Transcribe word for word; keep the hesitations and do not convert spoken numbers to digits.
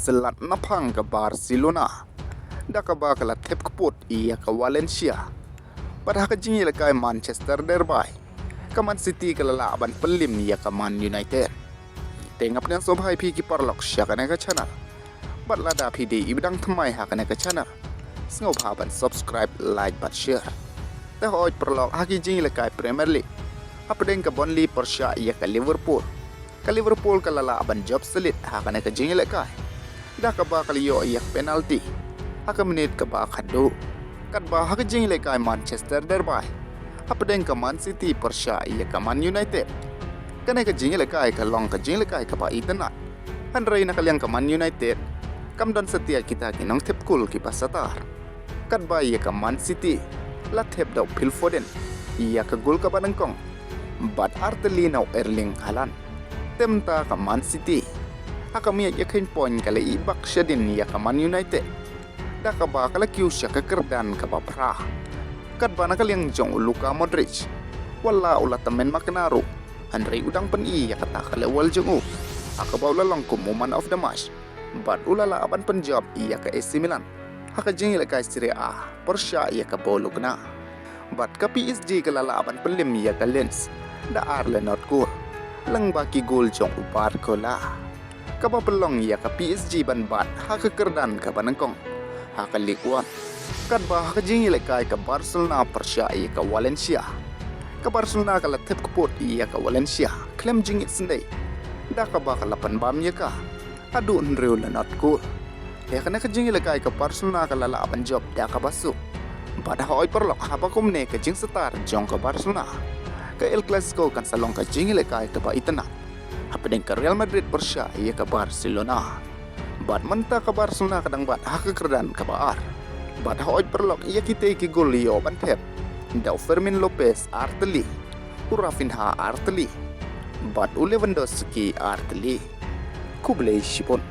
slat naphang ka Barcelona da kaba ka la thep kput ïa ka Valencia. Bad ha ka jingïalehkai Manchester Derby, ka Man City ka la lah ban pynlip ïa ka Man United. Te nga pdiang sngewbha ïa phi ki paralok sha kane ka channel. Bad lada phi dei i ba dang thymmai ha kane ka channel, sngewbha ban subscribe, like bad share. Te hooid paralok, ha ki jingïalehkai Premier League, hapdeng ka Burnley pyrshah ïa ka Liverpool, ka Liverpool ka la lah ban jop slit ha kane ka jingïalehkai da kaba ka la ïoh ïa ka penalty ha ka minit kaba khatduh. Katba ha ka jingïalehkai Manchester Derby, hapdeng ka Man City pyrshah ïa ka Man United, kane ka jingïalehkai ka long ka jingïalehkai kaba itynnad. Hynrei na ka liang ka Man United, kam don satia kita ki nongthep kol kiba satar. Katba ïa ka Man City la thep da u Phil Foden ïa ka gol kaba nyngkong bad artylli na u Erling Haaland. Te mynta ka Man City ha ka miej ïa ka khein point ka la ibak shadien ïa ka Man United da kaba ka la kiew sha ka kyrdan kaba phra. Katba na ka liang jong u Luka Modric, wat la u la tymmen makna ruh, hynrei u dang pyni ïa kata ka level jong u ha kaba u la long kum u man of the match. Bad u la lah ban pynjop ïa ka A C Milan ha ka jingïalehkai Serie A pyrshah ïa ka Bologna. Bad ka P S G ka la lah ban pynlip ïa ka Lens da ar la nod gol, lyngba ki gol jong u Barcola, kaba pynlong ïa ka P S G ban bat ha ka kyrdan kaba nyngkong ha ka Ligue One. Katba ha ka jingïalehkai ka Barcelona pyrshah ïa ka Valencia, ka Barcelona ka la thep kput ïa ka Valencia khlem jingit sendei da kaba ka la pynbam ïa ka haduh hynriew la nod gol. Te ha kane ka jingïalehkai ka Barcelona ka la lah ban jop da kaba suk. Bad hooid paralok, haba kumne ka jingsatar jong ka Barcelona, ka El Clasico kan sa long ka jingïalehkai kaba itynnad hapdeng ka Real Madrid pyrshah ïa ka Barcelona. Bad mynta ka Barcelona ka dang bat ha ka kyrdan kaba ar. Bad hooid paralok, ïa kitei ki gol ïoh ban thep da u Fermin Lopez artylli, u Raphinha artylli bad u Lewandowski artylli. Khublei shibun.